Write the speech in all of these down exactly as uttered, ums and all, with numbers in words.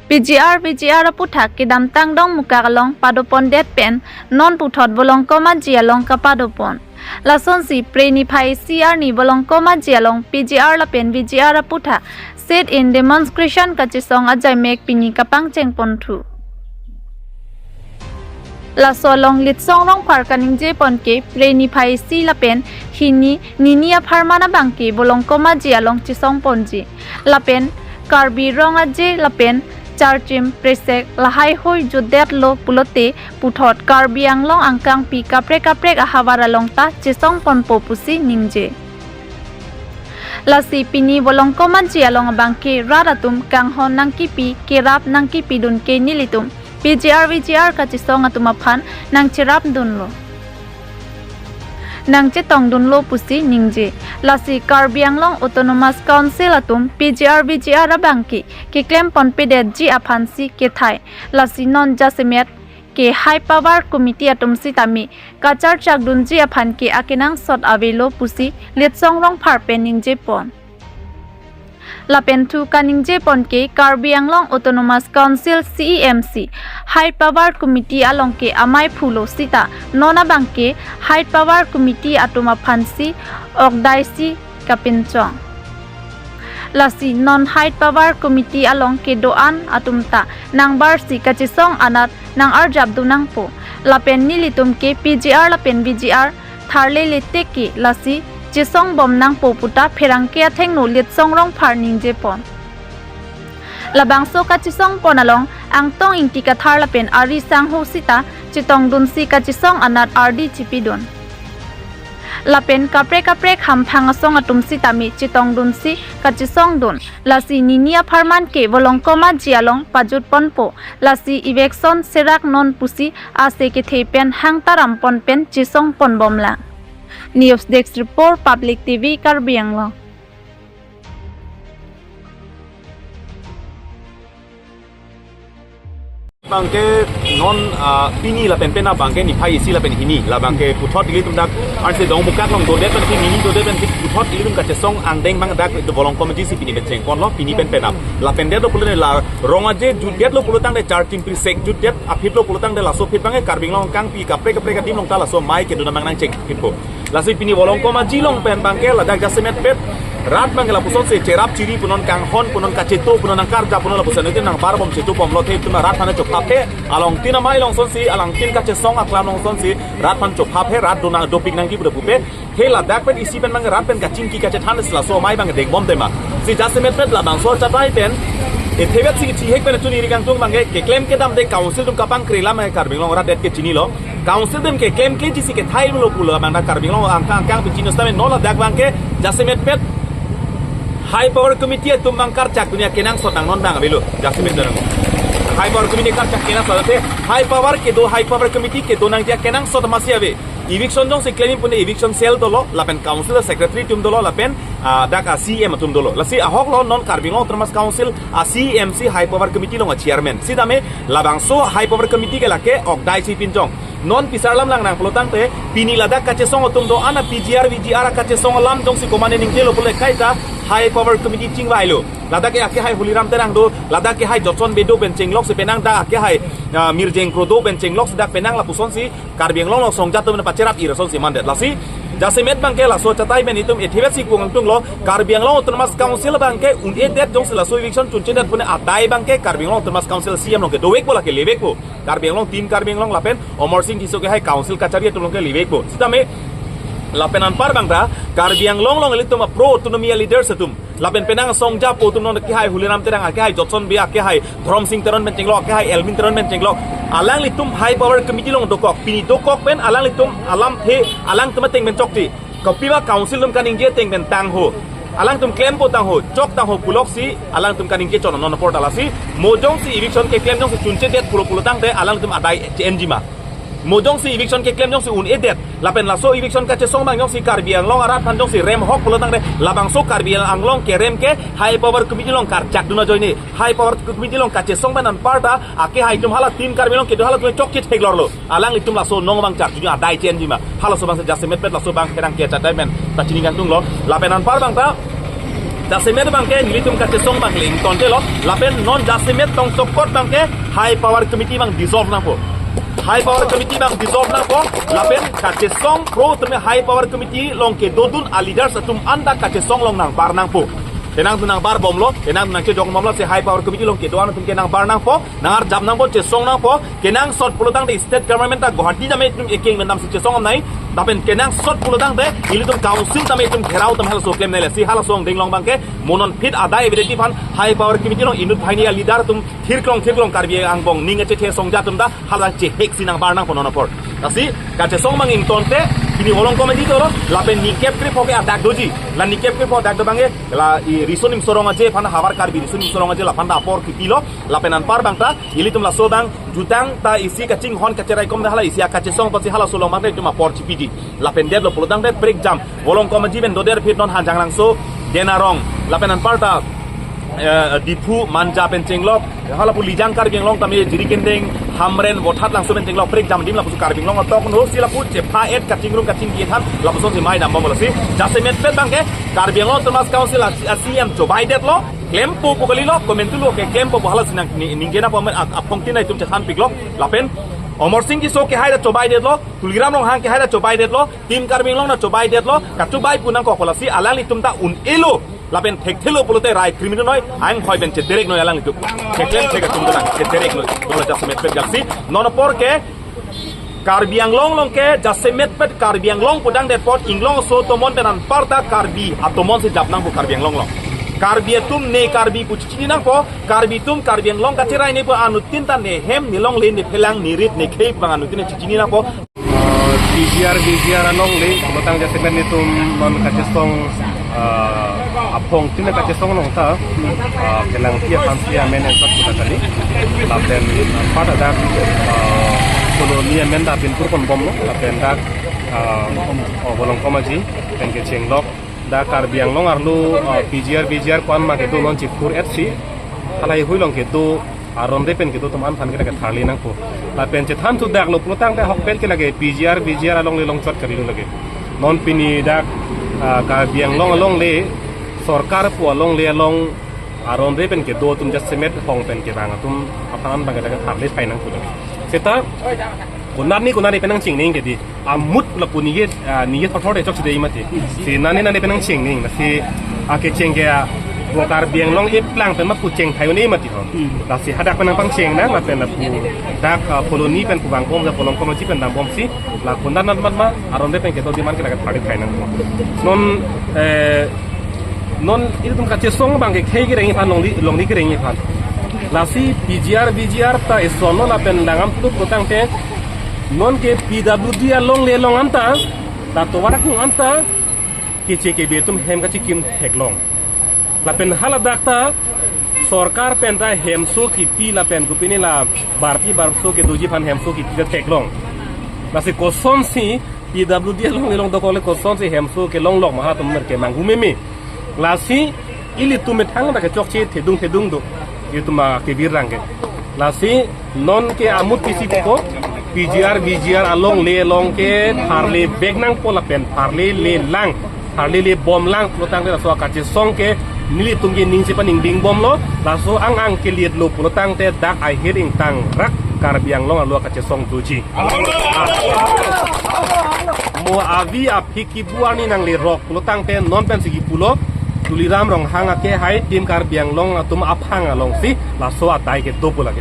P G R V G R aputhak kedamtang Dongmukak along padopon det pen non puthot Volongkom Aji along kapadopon. Lasonsi Phre niphai isi arni Volongkom Aji along P G R lapen V G R aputhak sit-in demonstration kachesong ajaimek pini kapangchengponthu. Laso along Litsong Rongphar kaningjepon ke Phre niphai isi lapen hini nini apharman abangke Volongkom Aji along chesongponji. Lapen Karbi Rong Aje lapen Charchim Phresek lahai hui jutdetlo pulote puthot Karbi Anglong angkangpi kaprek kaprek ahavar along ta chesongponpo pusi ningje. Lasi pini Volongkom Aji along abangke rat atum kanghon nangkipi kerap nangkipidun ke nelitum P G R V G R kachesong atum aphan nangcherapdunlo, nangchetongdunlo pusi ningje. Lasi Karbi Anglong Autonomous Council atum P G R V G R abangke keklemponpedetji aphansi kethai. Lasi non jasemet ke High Power Committee atum sitame kacharchakdunji aphan ke akenangsot avelo pusi Litsong Rongphar pen ningjepon. Lapen thu kaningjepon ke Karbi Anglong Autonomous Council C E M C High Power Committee along ke amei phulo sita non abangke High Power Committee atum aphansi okdaisi kapinchong. Lasi non High Power Committee along kedo-an atum ta nangbarsi kachesong anat nangarjapdun nangpo. Lapen nelitum ke P G R lapen V G R tharlele teke lasi chesongbom nangpo puta pherangke athengno Litsong Rongphar ningjepon. Labangso kachesongpon along Angtong Ingti Kathar lapen ari sangho sita chetongdunsi kachesong anat ardi chipidun. Lapen kaprek kaprek hamphang asong atum sitame chetongdunsi kachesongdun. Lasi nini apharman ke Volongkom Aji along pajutponpo. Lasi eviction serak non pusi ase kethe pen hangtarampon pen chesongponbomlang. News Desk Report, Public T V, Karbi Anglong. Bangke non, ah, pini lapen penap bangke niphai isi lapen hini, la bangke puthot ilitum dak, ansi Dongmukak along dodet pen pini dodet pen puthot ilitum kachesong angdeng bang dak Volongkom Aji si pini pen chengponlo, pini pen penap. Lapen det pulo la Rong Aje jutdetlo pulo tangte, Charchim Phresek jutdet aphi lo pulo tangte, laso aphi bangke Karbi Anglong angkangpi kaprek kaprek adim along ta laso amei kedun abang nangchengphitpo. Lasi pini Volongkom Aji along pen bangke ladak jasemet pet rat bangke lapusonsi cherap chiri pu non, kanghon pu non, kacheto pu non, nangkarjap pu non, lapuson ilitum nangbarbom chetobomlo, the ilitum rat aphan chophaphe, alangtin amei along sonsi, alangtin kachesong aklam along sonsi rat aphan chophaphe, rat dona dopik nangji pu pupe. The ladak pen isi pen bangke rat pen kachingki kachethan si laso amei bangke dengbom tema. Si jasemet pet labangso achatai pen, ethe vet si chihek pen chuniri kangtung bangke keklem kedam de council atum kapangkrelam ke Karbi Anglong rat det ke chinilo. Council atum keklemkleji si kethai lo pulo bang dak Karbi Anglong angkang angkangpi chini sitame non ladak bangke jasemet pet High Power Committee atum bang karchakdun akenangsot nang non bang avelo jasemet pen. High Power Committee karchak kenangsot te High Power kedo, High Power Committee kedo nangji akenangsot masi ave. Eviction jongsi klem pune eviction cell dolo, lapen council secretary atum dolo, lapen, ah, dak a C E M atum dolo. Lasi ahok lo non Karbi Anglong Autonomous Council a C E M si High Power Committee along a chairman. Sitame labangso High Power Committee ke lake okdaisi pinchong. Non pisar lam lang nang pulo tangte, pini ladak kachesong atum do-an a P G R V G R kachesong alam jongsi komane ningjelo pule kaita High Power Committee chingvailo. Ladak ke akehai Holiram Terang do, ladak ke hai Jotson Bey do pen chenglok si penang dak akehai, ah, Mirjeng Kro do pen chenglok si dak penang lapusonsi Karbi Anglong along songjat atum pacherap ira sonsi mandet. Lasi jasemet bangke laso achatai pen itum ethe vet si kangtunglo, Karbi Anglong Autonomous Council bangke un-edet jongsi laso eviction chunchedet pune adai bangke Karbi Anglong Autonomous Council C E M along ke dovekpo, lake levekpo. Karbi Anglong, Team Karbi Anglong lapen Amarsing Tisso ke hai council kachari atum along ke levekpo. Sitame lapen anpar bangta Karbi Anglong along ilitum a pro autonomy leaders atum, lapen penang songja po atum non akehai Holiram Terang, akehai Jotson Bey, akehai Dhoromsing Teron pen chenglok, akehai Elwin Teron pen chenglok. Alanglitum High Power Committee along dokok, pini dokok pen alanglitum alamthe, alangtum ateng pen chokche. Kopi ba council atum kaningje ateng pen tangho. Alangtum klempo tangho, chok tangho puloksi alangtum kaningje chon non apor ta lasi. Mo jongsi eviction keklem jongsi chunchedet pulo pulo tangte alangtum adai che-enji ma. Mo jongsi eviction keklem jongsi un-edet, lapen laso eviction kachesong bang jongsi Karbi Anglong arat aphan jongsi remhok pulo tangte, labangso Karbi Anglong kerem ke High Power Committee along karchakdun ajoine, High Power Committee along kachesong pen anparta akehai atum hala Team Karbi Anglong kedo hala atum chokche theklorlo. Alanglitum laso non bang charjuju adai che-enji ma. Halaso bangsi jasemet pet laso bang pherangke achatai pen ta chini kangtunglo. Lapen anpar bangta Jasemet abangke nelitum kachesong abang le ingtontelo, lapen non jasemet tong sokot abangke High Power Committee abang dissolve nangpo. High Power Committee abang dissolve nangpo, lapen kachesong pro tumi High Power Committee along kedodun a leaders atum anta kachesong along nangbar nangpo. Kenangdun nangbar bomlo, kenangdun nangchejok bomlo, si High Power Committee along kedo-an atum ke nangbar nangpo, nangarjap nangpo, chesong nangpo, kenangsot pulotangte state government ta Guwahati tame itum ekeng mendam si chesong amnai, lapen kenangsot pulotangte ilitum council tame itum gherao tame halaso klemnei le, si halaso angdeng along abangke mo non phit adai evidenti aphan High Power Committee along inut banghini a leader atum thirklong thirklong Karbi angbong ning kachethe songja atum ta hala chehek si nangbar nangpo non apor. Lasi kachesong abang ingtonte, pini Volongkom Aji dolo, lapen nikep krepho ke adak doji. La nikep krepho adak do abangke, la i Riso Nimso Rong Aje aphan, Havar Karbi Riso Nimso Rong Aje laphan ta apor kipilo, lapen anpar abang ta ilitum laso abang jutang ta isi kachinghon kacheraikom ta hala isi akachesong apotsi halaso along abangke itum apor chipiji. Lapen detlo pulotangte prekjam Volongkom Aji pen doder phit non Hanjanglangso, Denarong, lapen anpar ta, eh, Diphu, Manja pen chenglok, halapu Lijang Karbi Anglong tame Jirikindeng, Hamren, Vothatlangso pen chenglok prekjam adim lapusi Karbi Anglong atok no si lapu chepha-et kachingrum kachingki than lapusonsi mai dambomlo, si jasemetpet abangke Karbi Anglong Autonomous Council a, a C M chobaidetlo, klempo pu kalilo, komantulo ke klempo pu hala si nang ni, ningje nangpo amen ap-, aphongtin itum chethanpiklo, lapen Amarsing Tisso kehai ta chobaidetlo, Tuliram Ronghang kehai ta chobaidetlo, Team Karbi Anglong ta chobaidetlo, kachobai pu nangkokpo, lasi alanglitum ta un-elo, lapen thekthelo pulote rai criminal noi, anghoi pen chedereknoi alanglitum. Theklem thek atum dolang, chedereknoi, dolo jasemetpet gapsi. Non apor ke Karbi Anglong along ke jasemetpet Karbi Anglong pudang detpot inglong aso atomon pen anpar ta Karbi atomon si jap nangpo Karbi Anglong along. Karbi atum ne Karbi pu chechini nangpo, Karbi atum Karbi Anglong kacherai ne pu anuttin ta ne hem, ne longle, ne phelang, ne rit, ne khei pu abang anuttin chechini nangpo. Uh, P G R, V G R alongle, pulotang jasemet nelitum non kachesong, uh, aphongtin akachesong along ta, uh, kelang pi aphan si amen ensot kuda kali. Lapen anpar ta dak, uh, Colony amen ta binpur konbomlo, lapen dak, uh, oh, Volongkom Aji pen kechenglok, dak Karbi Anglong arlo, uh, P G R, V G R ko-an ma kedo non chipur et si, halahei hui along kedo, aron re pen kedo atum an aphan ke lake tharli nangpo. Lapen chethan thudaklo pulotangte ahokpet ke lake P G R, V G R alongle longchot kali lake. Non pini dak, ah, Karbi Anglong alongle, sorkar pu alongle along aron re pen kedo atum jasemet hong pen kevang atum aphan abangke lake tharli thai nangpo lake. Seta konat ni konat ni pen nangchingning ke di. Amut lapu ningje, ah, ningje thotthot chokche dei mati. Si nane nane pen nangchingning, si akecheng ke, ah, bo Karbi Anglong eplang pen ma pu cheng thai un-e mati ho. Hmm. Lasi hadak pen nangpangcheng nang, lapen lapu dak, ah, Colony pen pu vangbom, dak Volongkom Aji pen vangbomsi, la konat nat mat ma, aron re pen kedo adim an ke lake tharli thai nangpo. Non, eh, non ilitum kachesong abangke khei kereng aphan, longle, longle kereng aphan. Lasi P G R, V G R ta isonlo lapen langdam tutup pulotangte, non ke P W D alongle along anta, ta tovar akung anta, keche kebe atum hem kachikim theklong. Lapen haladak ta sorkar pen ta hemso kipi lapen kopine la barpi barso kedoji aphan hemso kipi ta theklong. Lasi kosonsi P W D alongle along dokok le kosonsi hemso kelonglok ma, halatum mer ke manghu meme. Lasi ilitum methang ta kechokche thedung thedung do. Ilitum ma kebirang ke. Lasi non ke amut pisi ko P G R, V G R alongle along ke tharli vek nangpo lapen tharli le lang, tharli le bom lang pulotangte laso akachesong ke nelitum ke ning chepaningding bomlo, laso ang ang keliet lo pulotangte dak ahir ingtang rak Karbi Anglong arlo akachesong doji. Mo avi aphi kibu arni nanglerok pulotangte non pensi kipulo, Tuliram Ronghang akehai Team Karbi Anglong atum aphang alongsi laso adai kedo pu lake.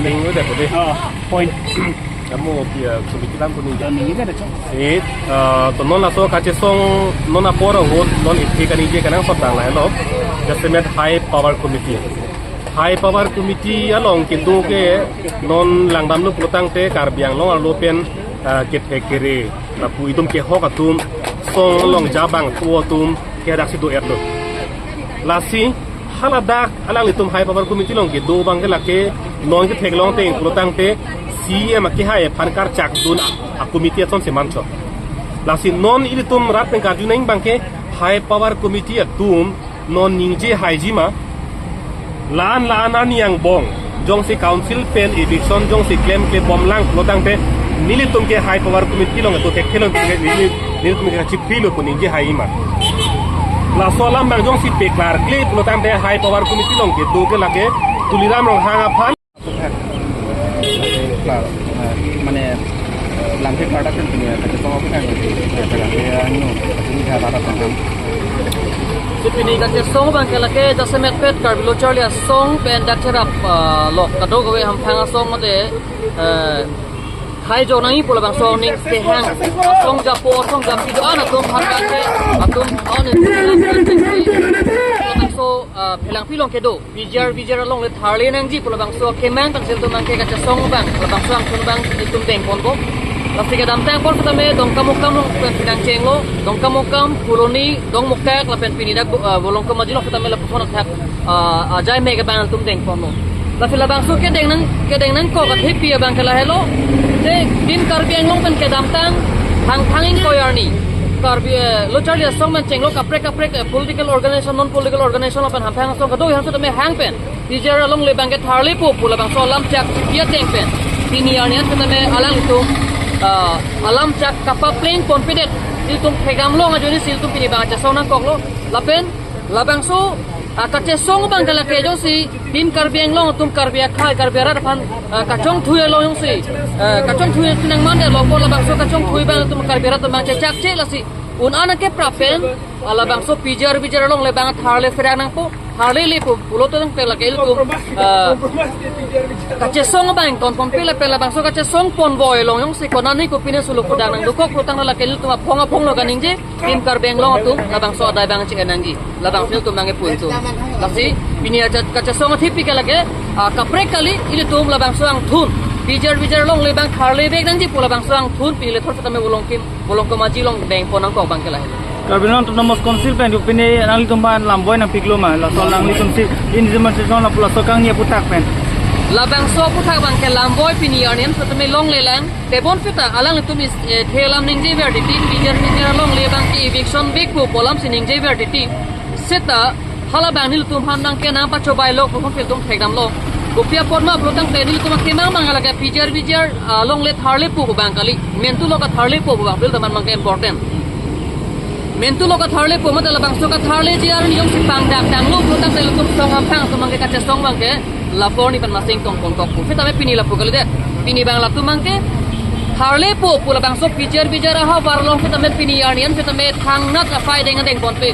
Ning udah putih. Oh, point. Kamu dia sulit kita pun ini. Dan ini ada, Cok. Eh, eh, to non laso kachesong non apor ahut non iphi kaningje kenangsot tang lahelo. Jasemet High Power Committee. High Power Committee along kedo ke non langdamlo pulotangte Karbi Anglong arlo pen, ah, kephe kere, lapu itum kehok atum, song along jabang tu atum ke daksi do-etlo. Lasi haladak alanglitum High Power Committee along kedo abangke lake non ketheklong teng pulotangte C E M akehai aphan karchak dun a, a committee ason semanchot. Lasi non ilitum rat pen karju nang abangke High Power Committee atum non ningje haiji ma, la-an la-an arni angbong jongsi council pen eviction jongsi klemkle bomlang pulotangte Nelitum ke High Power Committee along kedo thekthe lo, neli, nelitum ke kachiphilo pu ningje hai ma. Laso alam abang jongsi peklarkle pulotangte High Power Committee along kedo ke lake Tuliram Ronghang aphan. Klar, eh, mane, eh, lamthe klardak kan punya, kachetong aphuthak, eh, kachetong, eh, anu, ini kha barat tangkam. Si pini kachetong abang ke lake jasemet pet Karbi Lo Charli Asong pen dak cherap, eh, lok kadokave hamphang asong mate, eh, hai jo nangji pu labangso aning kehang, asong japo, asong japi do-an atum aphan ke, atum on in labangso, eh, phelangpi along kedo. P G R, V G R along le tharle nangji pu labangso kemang tang si ilitum abang ke kachetong abang, labangso angthun abang ilitum dengponbom. Lasi kedamtang apor setame Dongkamukam along pen pinang chenglo, Dongkamukam, Phuloni, Dongmukak, lapen pini dak, ah, Volongkom Aji along setame lapuson athak, ah, ajai mek abang ilitum dengponlo. Lasi labangso kedeng nang, kedeng nangkok athepi abang ke lahelo. Je Team Karbi Anglong pen kedamtang, hangthang ingkoi arni Karbi, eh, Lo Charli Asong pen chenglo kaprek kaprek, eh, political organization, non political organization lapen hamphang asong kado-an setame hang pen P G R alongle abang ke tharlepo pu labangso alam chak chipi ateng pen pini arni an setame alanglitum, ah, alam chak kapaplengponpedet. Ilitum phegam along ajoine si ilitum pini abang kachetong nangkoklo. Lapen labangso, ah, kachetong abang ke lake jongsi Team Karbi Anglong atum Karbi akhai, Karbi arat aphan, ah, kachongthui along jongsi, ah, kachongthui si nangmandetlo pu labangso kachongthui abang atum Karbi arat atum abang chechakche lasi un-an ke prapen, ah, labangso P G R V G R alongle abang tharle pherang nangpo, tharlele pu pulo tangte lake ilitum, ah, kachetong abang ingtonponpe lapen labangso kachetongpon boi along jongsi konane kopine solo kodang nangdokok pulotangte lake ilitum aphong aphong lo kaningje, Team Karbi Anglong atum labangso adai abang che-en nangji, labangso ilitum abang epun tu. Lasi pini aja kachetong athepi ke lake, ah, kaprek kali, ilitum labangso angthun P G R V G R alongle abang tharlevek nangji pu labangso angthun pini le thor setame Volongkim, Volongkom Aji along dengpon nangkok abang ke lahelo. Karbi Anglong Autonomous Council pen pini nanglitum aphan lamboi nangpiklo ma, laso nanglitum si in demonstration lapu laso kangni aphuthak pen. Labangso aphuthak abang ke lamboi pini arni an setame longlelang. Tebonpeta alanglitum is, eh, the alam ningjever titi, P G R V G R alongle abang ke eviction vekpo pu alam si ningjever titi. Seta hala abang nelitum aphan nangkenang pachobailo pu ilitum thekdamlo. Kopi apot ma pulotangte nelitum akemang abang lake P G R V G R, ah, alongle tharlepo pu abang kali. Mentu lo katharlepo pu abang bil teman abang ke important. Mentu lo katharlepo mate labangso katharleji arni jongsi pangdakdanglo pulotangte ilitum song hamphang atum abang ke kachetong abang ke lapu arni pen masing tongpon kokpo. Setame pini lapu kalidet. Pini abang latum abang ke tharlepo pu labangso P G R V G R ahavar along setame pini arni an setame thangnat aphai deng dengponpe.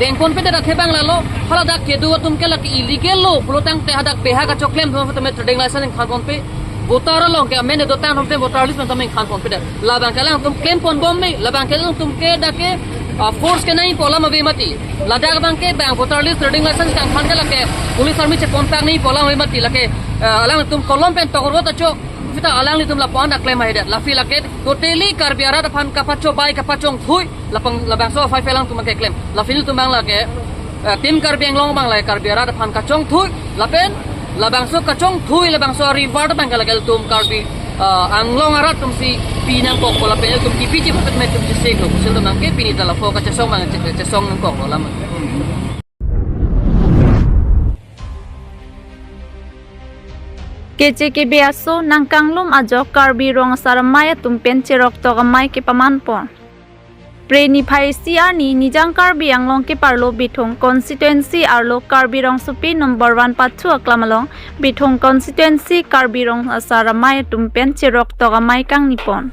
Dengponpedet athe abang lalo, hala dak kedo atum ke lake illegal lo pulotangte hadak beha kachoklem atum setame trading license ingthanponpe. Voter along ke amen dotang atum te voter list setame ingthanponpedet. Labang ke alangtum klemponbom me, labang ke alangtum ke dak ke, ah, force kenangji pu alam ave mati. Ladak abang ke bang voter list, trading license kangthan ke lake police army chepontak nangji pu alam ave mati, lake, ah, alangtum kolom pen tokor ta chok. Seta alanglitum lapu-an dak klem ahedet. Lasi lake totally Karbi arat aphan kapachobai kapachongthui, lapang labangso aphai phelang atum abang ke klem. Lasi ilitum abang lake, eh, Team Karbi Anglong abang lake Karbi arat aphan kachongthui, lapen labangso kachongthui labangso reward abang ke lake ilitum Karbi, eh, Anglong arat atum si pi nangkokpo lapen ilitum kipiji phatet me ilitum cheseklo pusi ilitum abang ke pini ta lapu kachetong abang che-, kachetong nangkoklo alam. Keche kebe aso nangkanglum ajok Karbi Rong Asar Amei atum pen cheroktok amei kepamanpon. Phre niphai isi arni Nijang Karbi Anglong keparlo Bithung constituency arlo Karbi Rongsopi number one pathu aklam along Bithung constituency Karbi Rong Asar Amei atum pen cheroktok amei kangnipon.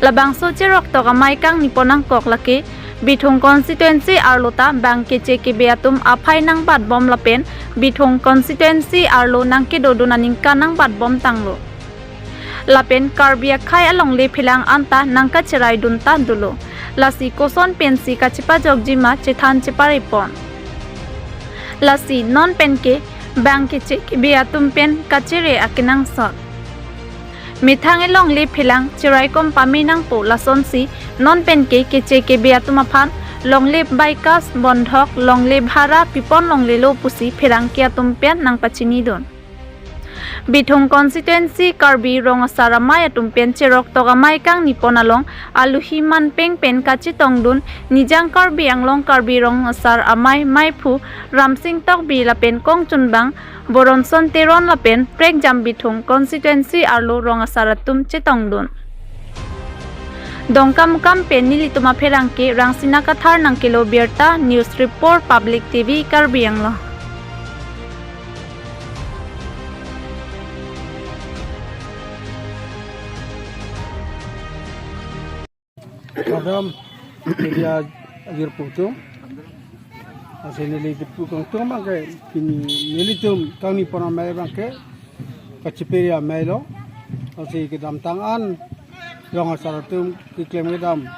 Labangso cheroktok amei kangnipon nangkok lake Bithung constituency arlo ta bang keche kebe atum aphai nangbatbom lapen Bithung constituency arlo nangkedodun aningkan nangbatbom tanglo. Lapen Karbi akhai alongle phelang anta nangkacheraidun ta dolo. Lasi koson pensi kachepajokji ma chethan cheparepon. Lasi non pen ke bang keche kebe atum pen kachere akenangsot. Methang elongle phelang cheraikom pame nangpo lasonsi non pen ke keche kebe atum aphan longle baikas bondhok longle bhara pipon longlelo pusi pherangke atum pen nangpachinidun. Bithung constituency Karbi Rong Asar Amei atum pen cheroktok amei kangni pon along aluhi manpeng pen kachetongdun Nijang Karbi Anglong Karbi Rong Asar Amei meiphu Ramsing Tokbi lapen kongchunbang Boronson Teron lapen prekjam Bithung constituency arlo rong asar atum chetongdun. Dongkamukam pen nelitum apherangke Rangsina Kathar nangkelo birta, News Report, Public T V Karbi Anglong. Madam, media ajir putum. Lasi neli dipu kangtung abangke, pini nelitum kangni pon amei abangke kacheperi amei lo. Lasi kedamtang an rong asar atum keklem kedam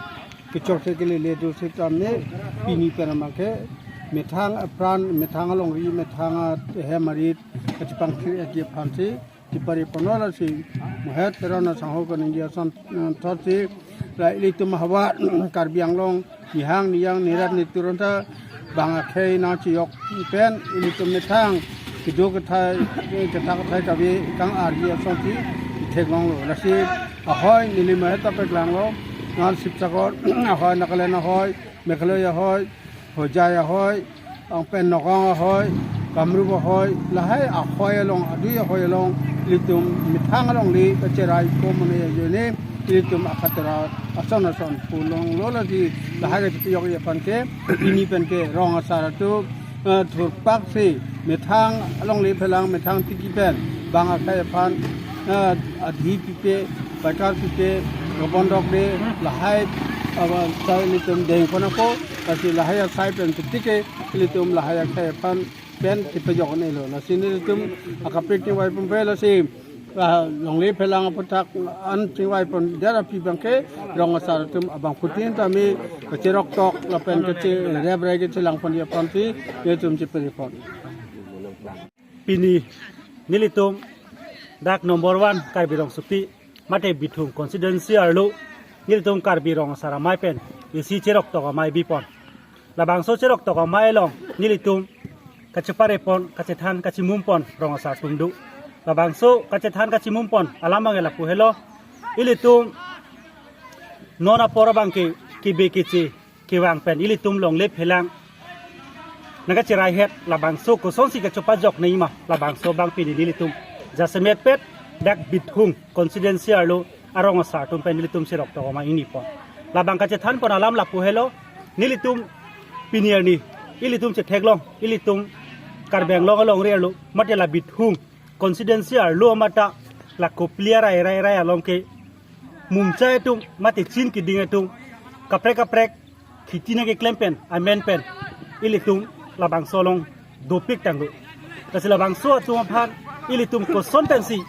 kechok se kelele do setame pini pen abangke methang apran, methang alongri, methang ahem arit kachepangthir edi aphansi chepari ponlo. Lasi muhet Teron asangho kaningje ason, eh, thotsi la ilitum havar Karbi Anglong nihang niyang nerap netur anta bang akhei nangchejok pen ilitum methang kedo kethai, ketha kethai kave kang-arji asonsi itheklonglo. Lasi ahoi neli muhet ta peklanglo, non Sibsagar ahoi, Nagaland ahoi, Meghalaya ahoi, Hojai ahoi, anpen Nagaon ahoi, Kamrup ahoi, lahai ahoi along, adui ahoi along, ilitum methang alongle kacherai ko mane ajoine, ilitum akatera ason ason pulonglo. Lasi lahai kachepajokji aphan ke, pini pen ke rong asar atum, eh, thurpak si methang alongle phelang methang tiki pen bang akhei aphan, eh, adhi pipe, paikar pipe, robon dokde, lahai, aba, sai ilitum deng pon ako, lasi lahai asai pen tiki ke ilitum lahai akhei aphan pen chepajok-un-elo. Lasi nelitum akaprek chingvai pon pen lasi, ah, longle phelang aputhak an chingvai pon dera pi abangke rong asar atum abangphutin tame kacheroktok lapen kacherep rai kachelang ponji aphansi nelitum cheperi pon. Pini nelitum dak number one Karbi Rongsopi mate Bithung constituency arlo nelitum Karbi Rong Asar Amei pen isi cheroktok amei bipon. Labangso cheroktok amei along nelitum kachepare pon, kachethan, kachemum pon rong asar atum do. Labangso kachethan kachemum pon alam abangke lapu helo. Ilitum non apor abangke kebe keche kevang pen ilitum longle phelang nangkacheraihet, labangso kosonsi kachepajok nangji ma, labangso abang pini nelitum jasemet pet dak Bithung constituency arlo arong asar atum pen nelitum cheroktok amei ingni pon. Labang kachethan pon alam lapu helo, nelitum pini arni ilitum chetheklong, ilitum Karbi Anglong alongri arlo mate la Bithung constituency arlo mate la Kopili arai rai rai along ke mumchai atum mate chin keding atum kaprek kaprek kheti nangkeklem pen amen pen ilitum labangso along dopik tanglo. Lasi labangso atum aphan ilitum koson pensi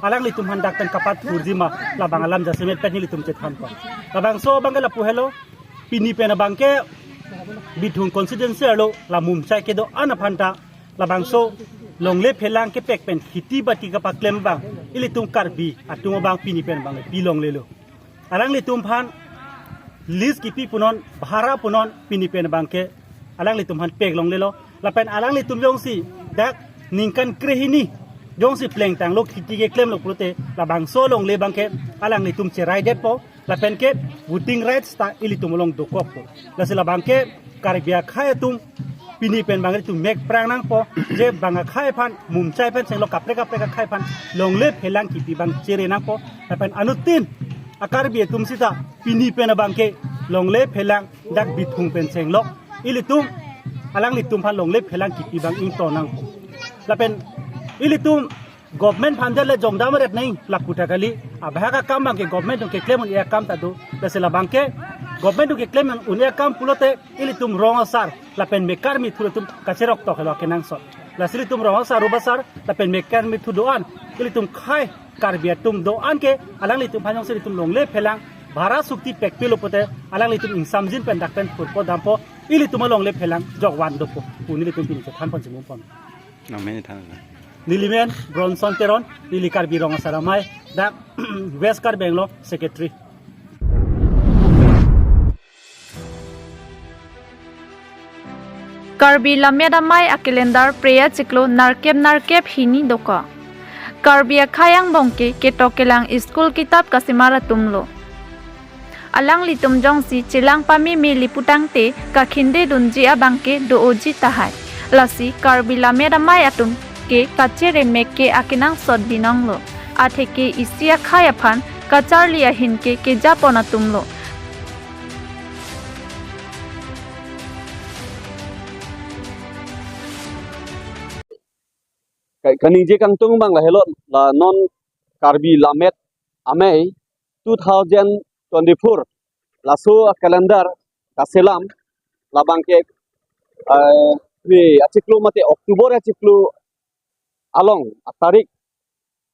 alanglitum aphan dak pen kapathurji ma, labang alam jasemet pen ilitum chethan pon. Labangso abangke lapu helo, pini pen abangke Bithung constituency arlo la mumchai kedo-an aphan ta labangso longle phelang kepek pen kheti bati kapaklem abang ilitum Karbi atum abang pini pen abang pi longlelo. Alanglitum aphan lease kipi punon, bhara punon pini pen abangke alanglitum aphan pek longlelo. Lapen alanglitum jongsi dak ningkan krehini jongsi plengtanglo, kheti keklemlo pulote labangso longle abangke alanglitum cheraidetpo. Lapen ke voting rights ta ilitum along dokokpo. Lasi labangke Karbi akhei atum pini pen abang ilitum mek prang nangpo, je bang akhei aphan mumchai pen chenglo, kaprek kaprek akhei aphan longle phelang kipi abang chere nangpo. Lapen anuttin a-Karbi atum sita pini pen abangke longle phelang dak Bithung pen chenglo, ilitum alanglitum aphan longle phelang kipi abang ington nangpo. Lapen ilitum government aphan jale jongdam ret nangji lapu ta kali, abahak akam abangke government atum keklem un-e akam ta do. Lasi labangke government atum keklem un-e akam pulote ilitum rong asar lapen mekar mithu atum kacheroktok helo kenangsot. Lasi ilitum rong asar, rubasar lapen mekar mithu do-an, ilitum khei Karbi atum do-an ke alanglitum aphan jongsi ilitum longle phelang bhara sukti pekpelo pulote alanglitum ingsamjin pen dak pen purpo dampo, ilitum alongle phelang jokvan dopo pu nelitum pini chethan pon chemum pon. Nang men than na. Neli men Bronson Teron, neli Karbi Rong Asar Amei, dak West Karbi Anglong Secretary. Karbi Lammet Amei a-calendar Phre achiklo nerkep nerkep hini dokok. Karbi akhei angbong ke ketok kelang school kitap kasemar atumlo. Alanglitum jongsi chelang pameme li putangte kakhinde dunji abang ke do-oji tahai. Lasi Karbi lammet amei atum ke kacheremek ke akenangsot binonglo. Atheke isi akhei aphan kacharli ahin ke kejapon atumlo. Ka-, kaningje kangtung abang lahelo, la non Karbi lammet amei two thousand twenty-four laso calendar kaselam labang ke, eh, May achiklo mate October achiklo along atarik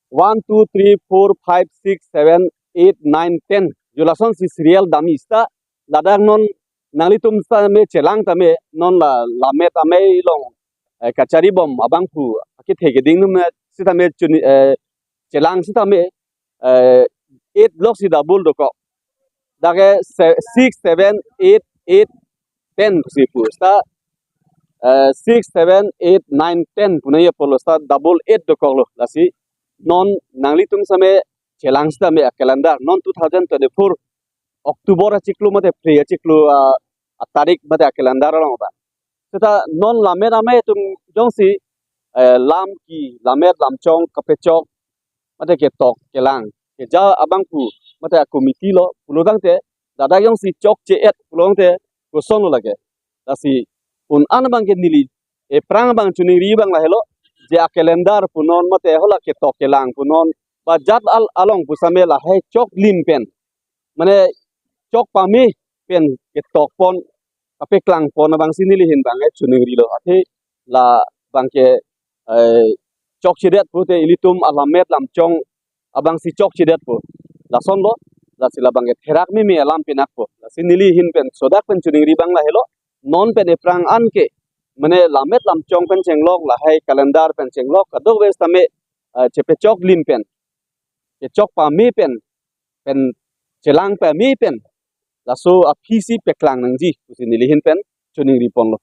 one, two, three, four, five, six, seven, eight, nine, ten, jo lasonsi serial dam-i seta ladak non nanglitum sitame chelang tame non la lammet amei along, eh, kacharibom abangphu akethe keding atum sitame chuni, eh, chelang sitame, eh, eight block si double dokok. Dak ke se-, six, seven, eight, eight, ten si pu. Seta, eh, six, seven, eight, nine, ten pu nangji apotlo seta double eight dokoklo. Lasi non nanglitum sitame chelang sitame acalendar non two thousand twenty-four October achiklo mate Phre achiklo, ah, atarik mate acalendar along abang. Seta non lammet amei atum jongsi, eh, lam ke lammet lamchong kapechok mate ketok kelang keja abangphu mate a-committee lo pulotangte, ladak jongsi chokche-et pulotangte kosonlo lake. Lasi un-an abang ke neli ephrang abang choningri abang lahelo, je acalendar punon mate hala ketok kelang punon ba jat al-, along pusitame lahei choklim pen, mane chok pame pen ketokpon, kapeklangpon abangsi neli ahin abang ke choningrilo. Athe labang ke, eh, chokchedet pute ilitum alammet lamchong abangsi chokchedetpo. Lasonlo, lasi labang ke therak meme alam pinakpo. Lasi neli ahin pen sodak pen choningri abang lahelo, non pen ephrang an ke, mane lammet lamchong pen chenglok, lahei calendar pen chenglok, kadokave sitame, eh, chepechoklim pen, kechok pame pen, pen chelang pame pen, laso aphisi peklang nangji pusi neli ahin pen choningriponlo.